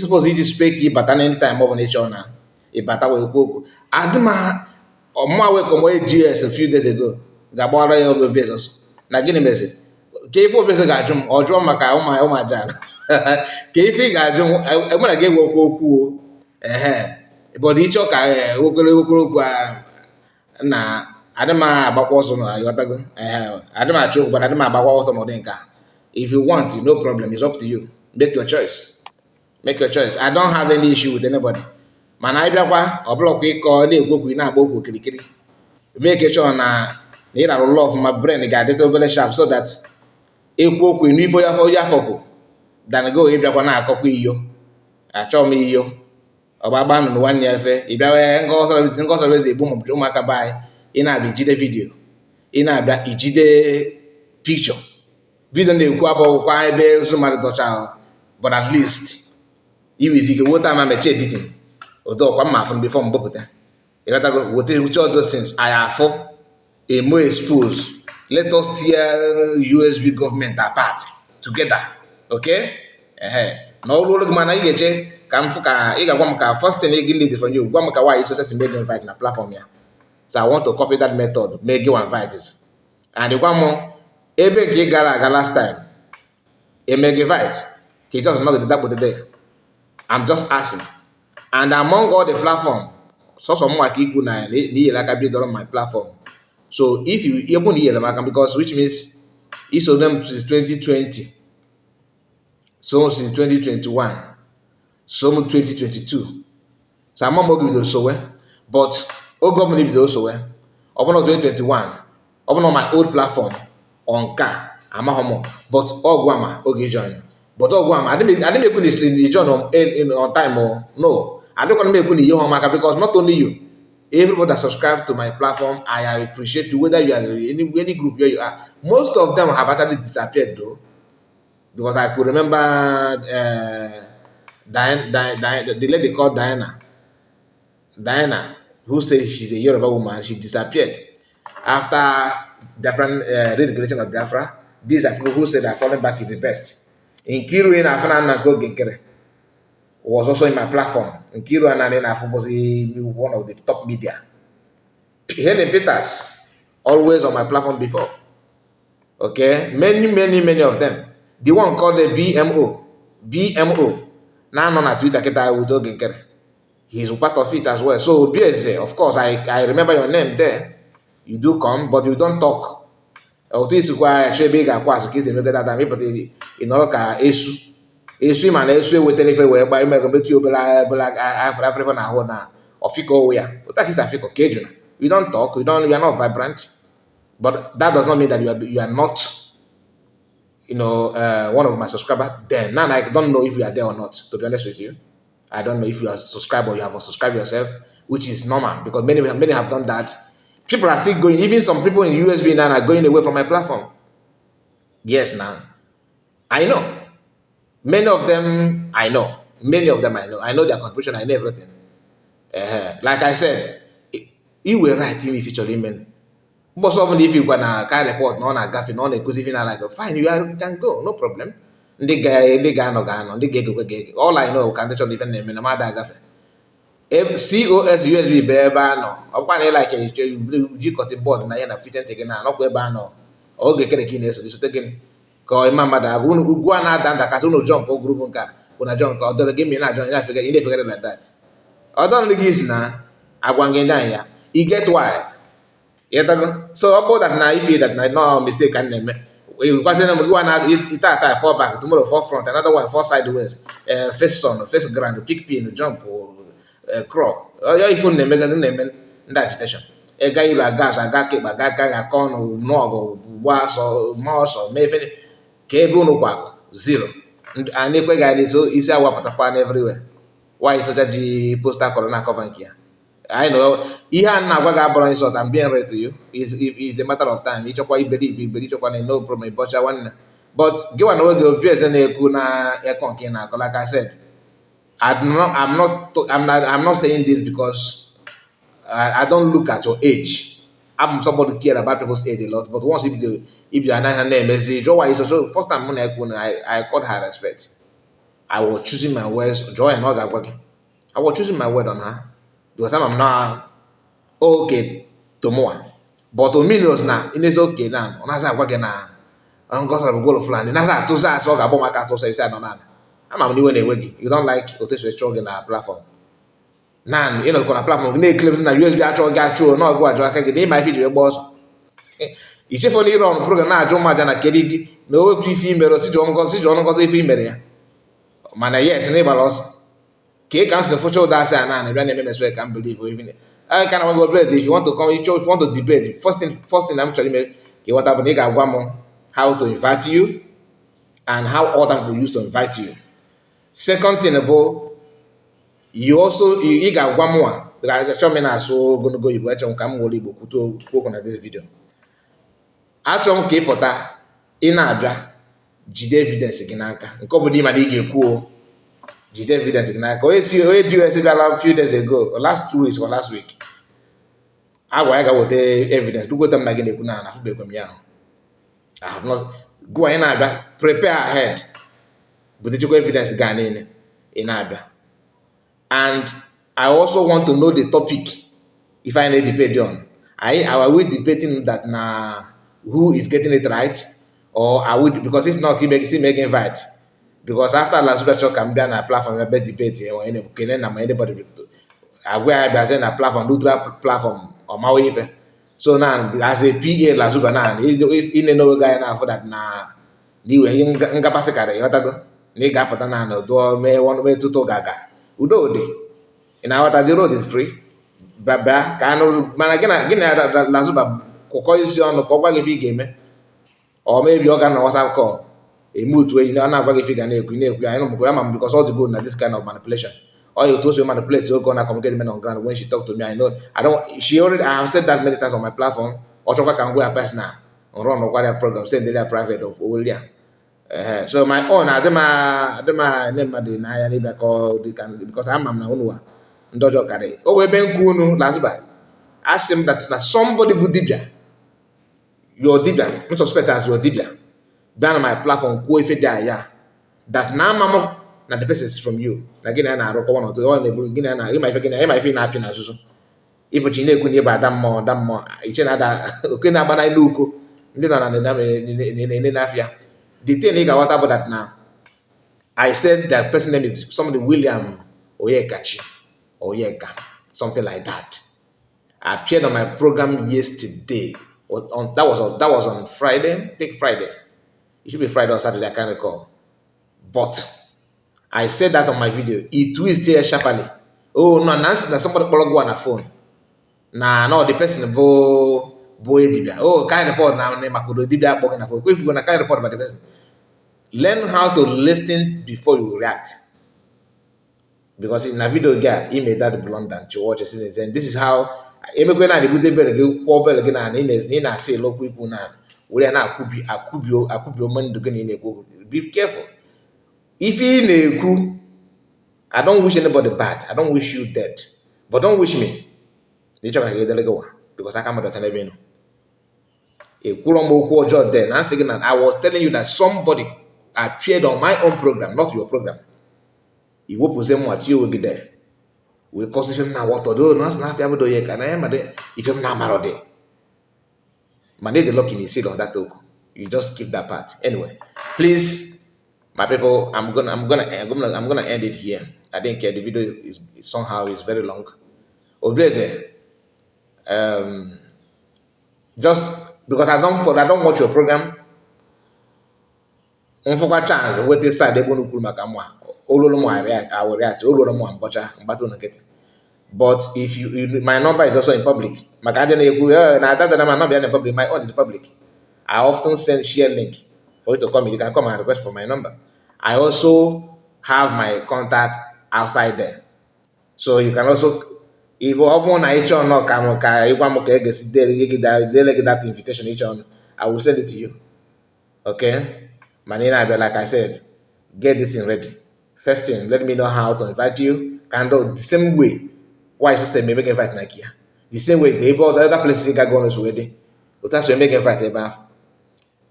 supposed it is speaky, but at any time of nature now. A better way cook. Adma or more way come GS a few days ago. Gabora your business. Now get a message. K4 business got or drum my jam. K3 ga-ajụ enwere gị ekwu okwu but ịchọ ka okwu na adịm agbakwa ọsọ na yọtago adịm achọ okwu but adịm agbakwa ọsọ n'ụdị nka if you want no problem it's up to you make your choice I don't have any issue with anybody mana anyị bịakwa ọ bụrụkwa ịkọ na-ekwu okwu na-agba okwu kirikiri make sure na ị rarụ love ma brain ga-adịta obere sharp so that ekwu okwu n'ife ya fọkụ dan go ịbịakwa na-akọkwa iyo achọọ m iyo ọgbagba nụ nwanne ya efe ịbịa ngọsọ eze egbu maọbụ ụmụaka be anyị ị na-abịa ijide vidio ị na-abịa ijide pikchọ vidio na-ekwu abụọkwa ebe ozu mmadụ dọcha but at least iwizi gị wota ma mechie editing odọkwa mma afụ before mbupụta ịghọtago weta uche ọdụ since anyị afụ emo expose let us tear USB government apart together. Okay? Na ọrụ olu gị mana ị ga-eche ka m fụ ka ị ga-agwa m ka first thing ị need from you, gwa m ka why you success make invite na platform ya. So I want to copy that method, make you invite it. And gwa m ebe nke ị gara aga last time, make invite, ka ị just not the day. I'm just asking. And among all the platform, so some more ikwu na aka build on my platform. So if you even hear them, because which means each of them since 2020, some since 2021, some 2022. So I'm not going to so but all government video so open on 2021, open on my old platform on car. I'm a homo, but all guama okay join. But all guama, I didn't make this join on time or no. I don't want to make good because not only you, everybody that subscribe to my platform, I appreciate you, whether you are in any group where you are. Most of them have actually disappeared though, because I could remember the lady called Diana, who said she's a Yoruba woman. She disappeared after different relegation of Biafra. These are people who said that falling back is the best. In Kiru in Afana go Gekere was also in my platform. In Kiru and Afo was one of the top media. Helen Peters, always on my platform before. Okay, many of them. The one called the BMO. Now on Twitter, Gekere. He's part of it as well. So BSA, of course, I remember your name there. You do come, but you don't talk. Otu kwa chebe ga kwa so make that time but in all ka esu ma na esu ewetele ife wee gba ime go metu obela Africa na ho na ofiko we ya. Otu is Africa ka ejuna. We don't talk, we are not vibrant. But that does not mean that you are not one of my subscribers then. Now I don't know if you are there or not, to be honest with you. I don't know if you are subscribed or you have unsubscribed yourself, which is normal because many have done that. People are still going, even some people in USB now are going away from my platform. Yes, now. I know. Many of them I know. I know their contribution, I know everything. Like I said, you will write in future email. But somebody if you gonna carry report, no na gaffy, no inclusive, like fine, you can go, no problem. Ndị ga anọ ndị ga-ego all I know can tell even name na mada agafe COS USB bụ ebe anọ ọkwa na like ji cutting board na ya na fitting gị na anọkwa ebe anọ oge kere ka ị na-eso isote gị ka ịma mmadụ abụ ugwu a na-ada nda kasị unu jump group nke una jump ka ọ dọrọ gị na ajọ ị na-efegara like that ọ dọrọ gị isi na agwa gị ndị ya you get why so ọ bụ that na ife that na no mistake ka na-eme. You pass them one fall back, tomorrow fall front, another one fall sideways, face sun, face ground, pick pin, jump, crawl. Your phone name that agitation. A guy you like gas, a guy a corn or nog, was or mouse or maybe cable no quack, zero. And if guy is our patapan everywhere. Why is such a poster corona covering here? I know ihe a na-agwa gị abụrụ insult. I'm being real to you. It's a matter of time. Ịchọkwa iberibe ịchọkwa na no problem ịbọcha nwanne. But gị nwa na oge obi eze na-ekwu na ekọ nke na-akọ. Like I said, I'm not saying this because I don't look at your age. I'm somebody who care about people's age a lot. But once if you are not her name, Joy is also first time I called her respect. I was choosing my words. Joy and all that working. I was choosing my word on her. Because I'm now okay to more. But millions now, it is okay now. On has a working now. On goes of goal of land. And as I to say, I saw a bomb to say, I'm new anyway. You don't like to take a strong in our platform. Now, you know, on a platform, you clips in a USB actual got you, not go to a game, my video boss. It's if only on program now, John Majana Kedi, no female, sit on because female. Man, yet neighbor loss. K cancel for sure that's an and run MMS I can't believe or even I can't go play if you want to come if you want to debate. First thing I'm trying to make what happened one more how to invite you and how other people used to invite you. Second thing about you got one more that I show me now so gonna go you watch on come worry book to work on this video. Achọm ka ịpụta ị na-abịa jide evidence gị n'aka nke ọ bụ n'ime na ị ga-ekwu jide evidence gị n'aka onye dị US bịala few days ago or last 2 weeks or last week agwa ya ga weta evidence dukweta m na gị na-ekwu na afụbekwe m ya I have not. Go in Abra, prepare ahead. But the evidence gone in Abra. And I also want to know the topic if I need debate on. Are we debating that now who is getting it right? Or are we because it's not still making fight? Because after last week can be on a platform about debate or anybody where I present a platform, neutral platform or my way. So now as a PA last week now is in no guy now for that na niwe nga pasikare yotago ni ga pata na no do me one me tuto gaga udo de in our the road is free baba ka no mana gina lazuba kokọ isi ọnụ ka ọ gwa gị ife ị ga-eme or maybe ọ ga na WhatsApp call emutu enyi na agwa gị ife ị ga na-ekwu anyị mụkwara ama m because all the good na this kind of manipulation or you to manipulate so gonna communicate men on ground when she talk to me I know I have said that many times on my platform or chọkwa ka m gwa ya personal run ọkwara program send their private of olia so my own adịma ne mmadụ n'anya n'ịbịa ka ọ dị ka because ama m na unu wa ndị ọjọọ karị o wee ebe nkwu unu lazụba asị m that na somebody bụ dibia your dibia m suspect as your dibia bịa na my platform kwuo ife dị aya that na ama m na the person is from you na gịnị a na-arụkọ one or two ọ na-eburu gịnị a na ịma ife na-apị na azụzụ ịbụchi na-ekwu na ịbụ ada mmụọ iche na ada oke na-agba na ilu uko ndị nọ na na-ene n'afịa the thing ị ga-aghọta bụ that na I said that person name is somebody William Oyekachi Oyeka something like that appeared on my program yesterday that was on Friday. Take Friday. It should be Friday or Saturday, I can't recall. But I said that on my video. He twisted sharply. Oh no, Nancy, na somebody call go on a phone. Nah, no, the person boy dibia. Oh, kind report now name Makudo dibia on a phone. If you're gonna kind report about the person, learn how to listen before you react. Because in a video guy, he made that blunder and she watches it and this is how emekwe na the good bele go call bele again and in na say local people na we na akubio man do gani na-ekwu. Be careful. If he na-ekwu, I don't wish anybody bad. I don't wish you dead. But don't wish me. Because I can't tell you. I was telling you that somebody appeared on my own program, not your program. He will present what you will get there. We cause him now what to do. No, not if do you can I am if you're not married. Man, the lock in his seal on that talk. You just keep that part. Anyway, please, my people, I'm gonna end it here. I didn't care. The video is somehow is very long. Obreze, just because I don't watch your program. Unfoka chance wait this side ebe unu kwuru maka mwa. Ololo mo I will react. Ololo mo ambocha mbatu na nkete. But if my number is also in public. Maka aje na ekwu na that my number in public. My own is public. I often share link for you to come. You can come and request for my number. I also have my contact outside there. So you can also, if you want each on no that invitation each on, I will send it to you. Okay? Manina, like I said, get this in ready. First thing, let me know how to invite you. Can do the same way. Why should say maybe invite Nakia? The same way the other places you got going on already. But that's why make invite about.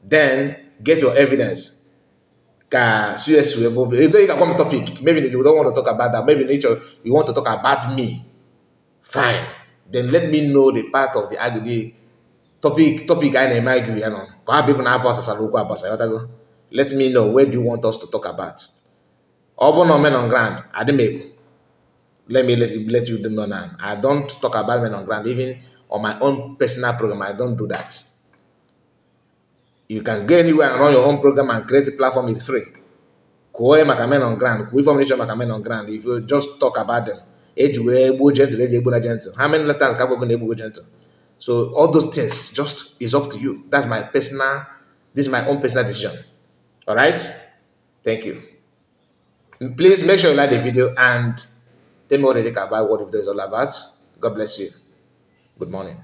Then get your evidence. Seriously, you can come topic. Maybe you don't want to talk about that. Maybe nature you want to talk about me. Fine. Then let me know the part of the topic I name argue. You know, let me know where do you want us to talk about. Urban or men on ground, I didn't make. Let me let you know now. I don't talk about men on ground, even on my own personal program. I don't do that. You can go anywhere and run your own program and create a platform. It's free. Kuoe makamen on ground. Kui formation makamen on ground. If you just talk about them, age way, gentle. How many letters can we go gentle? So all those things just is up to you. That's my personal. This is my own personal decision. All right. Thank you. Please make sure you like the video and tell me what you think about what the video is all about. God bless you. Good morning.